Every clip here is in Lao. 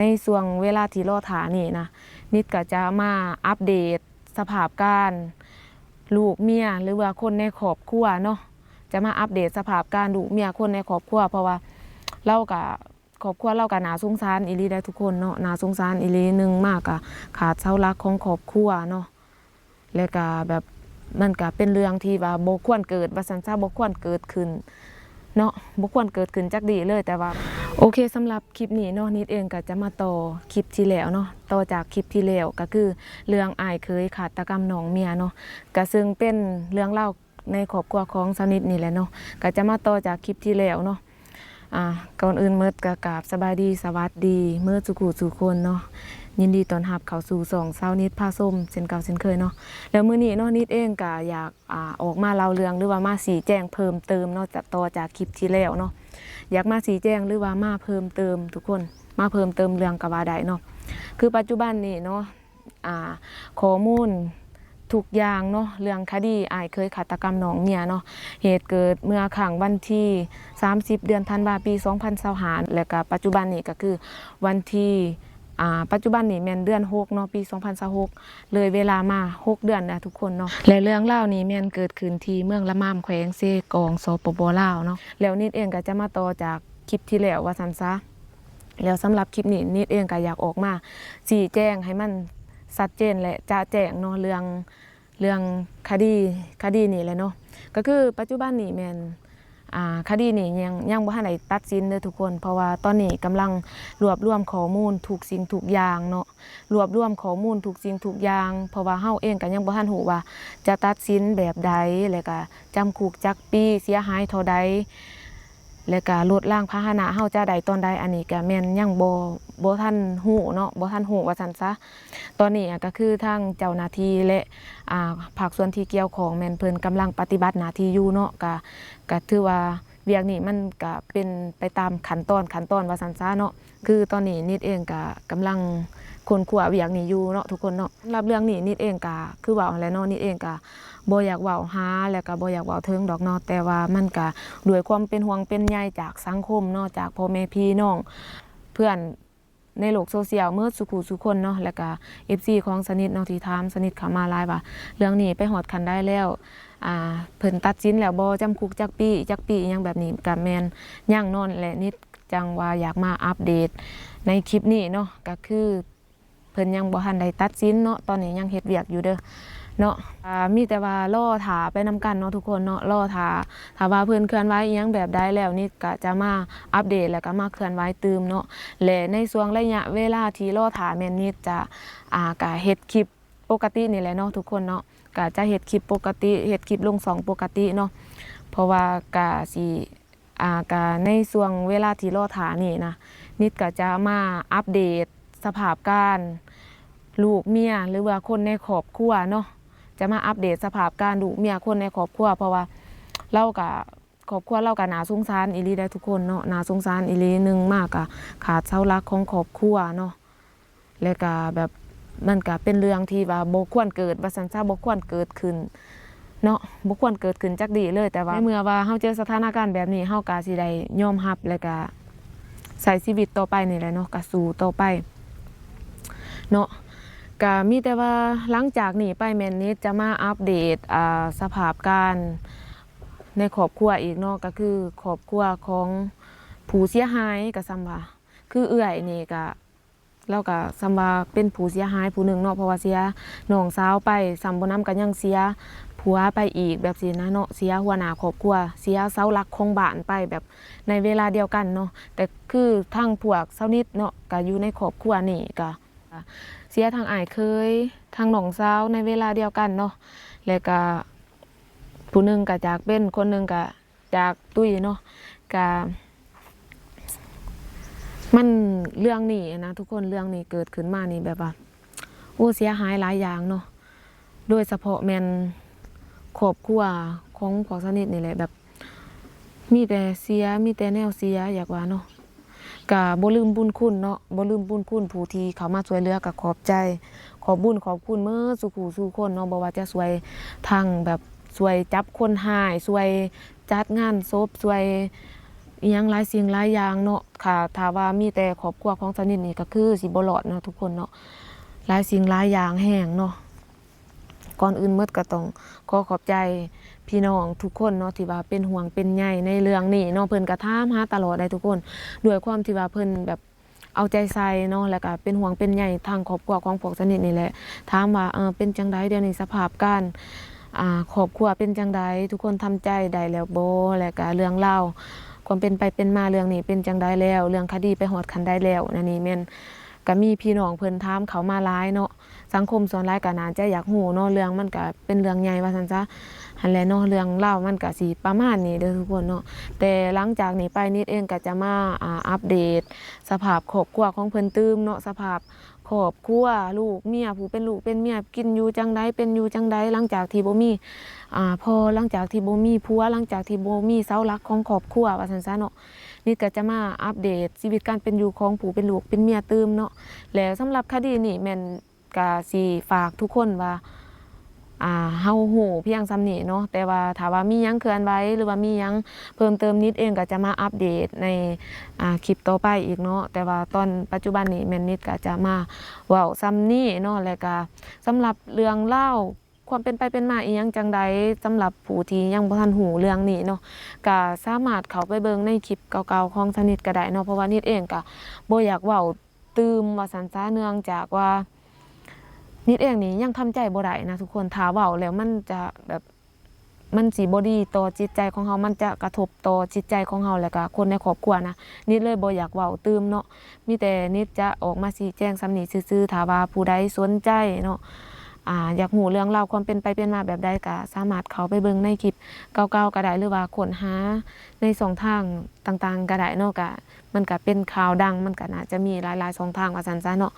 ໃນຊ່ວງເວລາທີ່ລໍຖ້ານີ້ນະ ນິດກໍຈະມາອັບເດດສະພາບການລູກເມຍ ຫຼືວ່າຄົນໃນຄອບຄົວເນາະ, ຈະມາອັບເດດສະພາບການລູກເມຍຄົນໃນຄອບຄົວ ເພາະວ່າລາວກໍ ຄອບຄົວລາວກໍໜ້າສົງສານອີ່ຫຼີເດ້ທຸກຄົນເນາະ, ໜ້າສົງສານອີ່ຫຼີ. ໜຶ່ງມາກໍຂາດເສົາຫຼັກຂອງຄອບຄົວເນາະ ແລ້ວກໍແບບ ມັນກໍເປັນເລື່ອງທີ່ວ່າບໍ່ຄວນເກີດວ່າຊັ້ນຊະ, ບໍ່ຄວນເກີດຂຶ້ນເນາະ, ບໍ່ຄວນເກີດຂຶ້ນຈັກດີ້ເລີຍ. ແຕ່ວ່າ ໂອເຄ ສຳລັບຄລິບນີ້ເນາະ ນິດເອງກໍຈະມາຕໍ່ຄລິບທີ່ແລ້ວເນາະ, ຕໍ່ຈາກຄລິບທີ່ແລ້ວ ກໍຄືເລື່ອງອ້າຍເຂີຍຄາດຕະກຳນ້ອງເມຍເນາະ, ກໍເຊິ່ງເປັນເລື່ອງລາວ ໃນຄອບຄົວຂອງສາວນິດນີ້ແຫຼະເນາະ, ກໍຈະມາຕໍ່ຈາກຄລິບທີ່ແລ້ວເນາະ. ອາ ກ່ອນອື່ນໝົດກໍກາບສະບາຍດີ ສະຫວັດດີເໝິດສູ່ຄູ່ສູ່ຄົນເນາະ, ຍິນດີຕ້ອນຮັບເຂົ້າສູ່ຊ່ອງສາວນິດພາຊົມເຊັ່ນເກົ່າເຊັ່ນເຄີຍເນາະ. ແລ້ວມື້ນີ້ເນາະ ນິດເອງກໍຢາກ ອາ ອອກມາເລົ່າເລື່ອງ ຫຼືວ່າມາຊີ້ແຈງເພີ່ມເຕີມເນາະ ຈາກ ຕໍ່ຈາກຄລິບທີ່ແລ້ວເນາະ, ຢາກມາຊີ້ແຈງ ຫຼືວ່າມາເພີ່ມເຕີມທຸກຄົນ, ມາເພີ່ມເຕີມເລື່ອງກໍວ່າໄດ້ເນາະ. ຄືປັດຈຸບັນນີ້ເນາະ ອາ ຂໍ້ມູນທຸກຢ່າງເນາະ ເລື່ອງຄະດີອ້າຍເຂີຍຄາດຕະກຳນ້ອງເມຍເນາະ, ເຫດເກີດເມື່ອຄັ້ງວັນທີສາມສິບ ເດືອນທັນວາ ປີສອງພັນຊາວຫ້າ ແລ້ວກະປັດຈຸບັນນີ້ກໍຄືວັນທີ ອາ ປັດຈຸບັນນີ້ແມ່ນເດືອນຫົກເນາະ ປີສອງພັນຊາວຫົກ ເລີຍເວລາມາຫົກເດືອນແລ້ວທຸກຄົນເນາະ. ແລະເລື່ອງລາວນີ້ແມ່ນເກີດຂຶ້ນທີ່ເມືອງລະມາມ ແຂວງເຊກອງ ສປປ ລາວເນາະ. ແລ້ວນິດເອງກໍຈະມາຕໍ່ຈາກຄລິບທີ່ແລ້ວວ່າຊັ້ນຊະ. ແລ້ວສຳລັບຄລິບນີ້ ນິດເອງກໍຢາກອອກມາຊີ້ແຈງໃຫ້ມັນຊັດເຈນ ແລະ ຈະແຈ້ງເນາະ ເລື່ອງ ເລື່ອງຄະດີ ຄະດີນີ້ແຫຼະເນາະ. ກໍຄືປັດຈຸບັນນີ້ແມ່ນ ອາ ຄະດີນີ້ຍັງ ຍັງບໍ່ທັນໄດ້ຕັດສິນເດີທຸກຄົນ, ເພາະວ່າຕອນນີ້ກຳລັງລວບລວມຂໍ້ມູນທຸກສິ່ງທຸກຢ່າງເນາະ, ລວບລວມຂໍ້ມູນທຸກສິ່ງທຸກຢ່າງ ເພາະວ່າເຮົາເອງກໍຍັງບໍ່ທັນຮູ້ວ່າຈະຕັດສິນແບບໃດ ແລ້ວກໍຈຳຄຸກຈັກປີ ເສຍຫາຍເທົ່າໃດ ແລ້ວກະລົດລາງພາຫະນະເຮົາຈະໄດ້ຕອນໃດ ອັນນີ້ກະແມ່ນຍັງບໍ່ ບໍ່ທັນຮູ້ເນາະ ບໍ່ທັນຮູ້ວ່າຊັ້ນຊະ. ຕອນນີ້ອະ ກະຄືທາງເຈົ້າໜ້າທີ່ ແລະ ອາ ພາກສ່ວນທີ່ກ່ຽວຂ້ອງແມ່ນເພິ່ນກຳລັງປະຕິບັດໜ້າທີ່ຢູ່ເນາະ, ກະ ກະຖືວ່າວຽກນີ້ມັນກະເປັນໄປຕາມຂັ້ນຕອນ ຂັ້ນຕອນວ່າຊັ້ນຊະເນາະ. ຄືຕອນນີ້ນິດເອງກະກຳລັງຄົ້ນຄວ້າວຽກນີ້ຢູ່ເນາະທຸກຄົນເນາະ. ສຳລັບເລື່ອງນີ້ນິດເອງກະຄືເວົ້າຫັ້ນແຫຼະເນາະ, ນິດເອງກະບໍ່ຢາກເວົ້າຫາ ແລະກະບໍ່ຢາກເວົ້າເຖິງດອກເນາະ, ແຕ່ວ່າມັນກະດ້ວຍຄວາມເປັນຫ່ວງເປັນໃຍຈາກສັງຄົມເນາະ, ຈາກພໍ່ແມ່ພີ່ນ້ອງ ເພື່ອນໃນໂລກໂຊຊຽວເໝິດສູ່ຄູ່ສູ່ຄົນເນາະ, ແລະກະເອັຟຊີຂອງສະໜິດເນາະ ທີ່ຖາມສະໜິດເຂົ້າມາຫຼາຍວ່າ ເລື່ອງນີ້ໄປຮອດຂັ້ນໃດແລ້ວ ອາ ເພິ່ນຕັດສິນແລ້ວບໍ່ ຈຳຄຸກຈັກປີ ຈັກປີ ອີ່ຫຍັງແບບນີ້ ກະແມ່ນຍັງເນາະ, ແລະນິດ ຈັ່ງວ່າຢາກມາອັບເດດໃນຄລິບນີ້ເນາະ, ກະຄືເພິ່ນຍັງບໍ່ທັນໄດ້ຕັດສິນເນາະ, ຕອນນີ້ຍັງເຮັດວຽກຢູ່ເດີເນາະ. ອາ ມີແຕ່ວ່າລໍຖ້າໄປນຳກັນເນາະທຸກຄົນເນາະ, ລໍຖ້າ ຖ້າວ່າເພິ່ນເຄື່ອນໄຫວອີ່ຫຍັງແບບໃດແລ້ວ ນິດກະຈະມາອັບເດດ ແລ້ວກະມາເຄື່ອນໄຫວຕື່ມເນາະ. ແລະໃນຊ່ວງໄລຍະເວລາທີ່ລໍຖ້າແມ່ນນິດຈະ ອາ ກະເຮັດຄລິບປົກກະຕິນີ້ແຫຼະເນາະທຸກຄົນເນາະ, ກະຈະເຮັດຄລິບປົກກະຕິ ເຮັດຄລິບລົງຊ່ອງປົກກະຕິເນາະ, ເພາະວ່າກະຊິ ອາ ກະໃນຊ່ວງເວລາທີ່ລໍຖ້ານີ້ນະ ນິດກະຈະມາອັບເດດສະພາບການລູກເມຍ ຫຼືວ່າຄົນໃນຄອບຄົວເນາະ, ຈະມາອັບເດດສະພາບການລູກເມຍຄົນໃນຄອບຄົວ ເພາະວ່າລາວກະ ຄອບຄົວລາວກະໜ້າສົງສານອີ່ຫຼີໄດ໋ທຸກຄົນເນາະ, ໜ້າສົງສານອີ່ຫຼີ. ໜຶ່ງມາກະຂາດເສົາຫຼັກຂອງຄອບຄົວເນາະ, ແລ້ວກະແບບ ມັນກະເປັນເລື່ອງທີ່ວ່າບໍ່ຄວນເກີດວ່າຊັ້ນຊະ, ບໍ່ຄວນເກີດຂຶ້ນເນາະ, ບໍ່ຄວນເກີດຂຶ້ນຈັກດີ້ເລີຍ. ແຕ່ວ່າໃນເມື່ອວ່າເຮົາເຈີສະຖານະການແບບນີ້ ເຮົາກະຊິໄດ້ຍອມຮັບ ແລ້ວກະໃຊ້ຊີວິດຕໍ່ໄປນີ້ແຫຼະເນາະ, ກະສູ້ຕໍ່ໄປເນາະ. ກະມີແຕ່ວ່າຫຼັງຈາກນີ້ໄປແມ່ນນິດຈະມາອັບເດດ ອາ ສະພາບການໃນຄອບຄົວອີກເນາະ, ກະຄືຄອບຄົວຂອງຜູ້ເສຍຫາຍ ກະສ່ຳວ່າ ຄືເອື້ອຍນີ້ກະ ລາວກະສ່ຳວ່າເປັນຜູ້ເສຍຫາຍຜູ້ໜຶ່ງເນາະ, ເພາະວ່າເສຍນ້ອງສາວໄປ, ສ່ຳບໍ່ນຳກະຍັງເສຍຜົວໄປອີກແບບຊີ້ນະເນາະ, ເສຍຫົວໜ້າຄອບຄົວ, ເສຍເສົາຫຼັກຂອງບ້ານໄປແບບໃນເວລາດຽວກັນເນາະ. ແຕ່ຄືທາງພວກສາວນິດເນາະ ກະຢູ່ໃນຄອບຄົວນີ້ ກະເສຍທັງອ້າຍເຂີຍ ທັງນ້ອງສາວໃນເວລາດຽວກັນເນາະ, ແລະກະຜູ້ໜຶ່ງກະຈາກເປັນ, ຄົນໜຶ່ງກະ ຈາກຕຸ້ຍເນາະ. ກະ ມັນ ເລື່ອງນີ້ນະທຸກຄົນ, ເລື່ອງນີ້ເກີດຂຶ້ນມານີ້ແບບວ່າ ໂອ້ ເສຍຫາຍຫຼາຍຢ່າງເນາະ, ໂດຍສະເພາະແມ່ນຄອບຄົວຂອງພວກສາວນິດນີ້ແຫຼະ ແບບມີແຕ່ເສຍ ມີແຕ່ແນວເສຍ ຢາກວ່າເນາະ. ກະບໍ່ລືມບຸນຄຸນເນາະ, ບໍ່ລືມບຸນຄຸນຜູ້ທີ່ເຂົ້າມາຊ່ວຍເຫຼືອ ກະຂອບໃຈ ຂອບບຸນຂອບຄຸນເໝິດສູ່ຄູ່ສູ່ຄົນເນາະ, ບໍ່ວ່າຈະຊ່ວຍທັງແບບ ຊ່ວຍຈັບຄົນຮ້າຍ, ຊ່ວຍຈັດງານສົບ, ຊ່ວຍ ອີ່ຫຍັງຫຼາຍສິ່ງຫຼາຍຢ່າງເນາະ. ຖ້າ ຖ້າວ່າມີແຕ່ຄອບຄົວຂອງສາວນິດນີ້ ກໍຄືຊິບໍ່ລອດເນາະທຸກຄົນເນາະ, ຫຼາຍສິ່ງຫຼາຍຢ່າງແຮງເນາະ. ກ່ອນອື່ນໝົດກໍຕ້ອງຂໍຂອບໃຈພີ່ນ້ອງທຸກຄົນເນາະ ທີ່ວ່າເປັນຫ່ວງເປັນໃຍໃນເລື່ອງນີ້ເນາະ. ເພິ່ນກໍຖາມຫາຕະຫຼອດໄດ໋ທຸກຄົນ, ດ້ວຍຄວາມທີ່ວ່າເພິ່ນແບບ ເອົາໃຈໃສ່ເນາະ ແລ້ວກະເປັນຫ່ວງເປັນໃຍທາງຄອບຄົວຂອງພວກສາວນິດນີ້ແຫຼະ. ຖາມວ່າ ເອີ ເປັນຈັ່ງໃດດຽວນີ້ ສະພາບການ ອ່າ ຄອບຄົວເປັນຈັ່ງໃດ? ທຸກຄົນທຳໃຈໄດ້ແລ້ວບໍ່? ແລ້ວກະເລື່ອງລາວຄວາມເປັນໄປເປັນມາເລື່ອງນີ້ເປັນຈັ່ງໃດແລ້ວ? ເລື່ອງຄະດີໄປຮອດຂັ້ນໃດແລ້ວ? ອັນນີ້ແມ່ນກະມີພີ່ນ້ອງເພິ່ນຖາມເຂົ້າມາຫຼາຍເນາະ. ສັງຄົມສ່ວນຫຼາຍກໍໜ້າຈະຢາກຮູ້ເນາະ, ເລື່ອງມັນກໍເປັນເລື່ອງໃຫຍ່ວ່າຊັ້ນຊະ. ຫັ້ນແຫຼະເນາະ, ເລື່ອງລາວມັນກໍຊິປະມານນີ້ເດີທຸກຄົນເນາະ. ແຕ່ຫຼັງຈາກນີ້ໄປ ນິດເອງກໍຈະມາ ອ່າ ອັບເດດສະພາບຄອບຄົວຂອງເພິ່ນຕື່ມເນາະ, ສະພາບຄອບຄົວ ລູກເມຍ ຜູ້ເປັນລູກເປັນເມຍ ກິນຢູ່ຈັ່ງໃດ ເປັນຢູ່ຈັ່ງໃດ ຫຼັງຈາກທີ່ບໍ່ມີ ອ່າ ພໍ່ ຫຼັງຈາກທີ່ບໍ່ມີຜົວ ຫຼັງຈາກທີ່ບໍ່ມີເສົາຫຼັກຂອງຄອບຄົວວ່າຊັ້ນຊະເນາະ. ນິດກໍຈະມາອັບເດດຊີວິດການເປັນຢູ່ຂອງຜູ້ເປັນລູກເປັນເມຍຕື່ມເນາະ. ແລ້ວສຳລັບຄະດີນີ້ແມ່ນ ກະຊິຝາກທຸກຄົນວ່າ ອ່າ ເຮົາຮູ້ພຽງສ່ຳນີ້ເນາະ, ແຕ່ວ່າຖ້າວ່າມີຫຍັງເຄື່ອນໄຫວ ຫຼືວ່າມີຫຍັງເພີ່ມເຕີມ ນິດເອງກໍຈະມາອັບເດດໃນ ອ່າ ຄລິບຕໍ່ໄປອີກເນາະ. ແຕ່ວ່າຕອນປັດຈຸບັນນີ້ແມ່ນນິດກໍຈະມາເວົ້າສ່ຳນີ້ເນາະ. ແລະກະສຳລັບເລື່ອງລາວ ຄວາມເປັນໄປເປັນມາອີ່ຫຍັງຈັ່ງໃດ ສຳລັບຜູ້ທີ່ຍັງບໍ່ທັນຮູ້ເລື່ອງນີ້ເນາະ ກະສາມາດເຂົ້າໄປເບິ່ງໃນຄລິບເກົ່າໆຂອງສາວນິດກໍໄດ້ເນາະ, ເພາະວ່ານິດເອງກະບໍ່ຢາກເວົ້າຕື່ມວ່າຊັ້ນຊະ, ເນື່ອງຈາກວ່ານິດເອງນີ້ຍັງທຳໃຈບໍ່ໄດ້ນະທຸກຄົນ. ຖ້າເວົ້າແລ້ວມັນຈະແບບ ມັນຊິບໍ່ດີຕໍ່ຈິດໃຈຂອງເຮົາ, ມັນຈະກະທົບຕໍ່ຈິດໃຈຂອງເຮົາ ແລະກະຄົນໃນຄອບຄົວນະ. ນິດເລີຍບໍ່ຢາກເວົ້າຕື່ມເນາະ, ມີແຕ່ນິດຈະອອກມາຊີ້ແຈງສ່ຳນີ້ຊື່ໆ. ຖ້າວ່າຜູ້ໃດສົນໃຈເນາະ ອ່າ ຢາກຮູ້ເລື່ອງລາວຄວາມເປັນໄປເປັນມາແບບໃດ ກະສາມາດເຂົ້າໄປເບິ່ງໃນຄລິບເກົ່າໆກໍໄດ້ ຫຼືວ່າຄົ້ນຫາໃນຊ່ອງທາງຕ່າງໆກໍໄດ້ເນາະ. ກະ ມັນກະເປັນຂ່າວດັງ ມັນກະໜ້າຈະມີຫຼາຍໆຊ່ອງທາງວ່າຊັ້ນຊະເນາະ.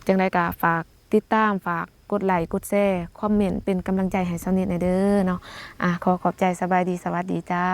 ຈັ່ງໃດກະຝາກຕິດຕາມ ຝາກກົດໄລ ກົດແຊ ຄອມເມັນເປັນກຳລັງໃຈໃຫ້ສາວນິດແດ່ເດີເນາະ. ອາ ຂໍຂອບໃຈ, ສະບາຍດີ, ສະຫວັດດີຈ້າ.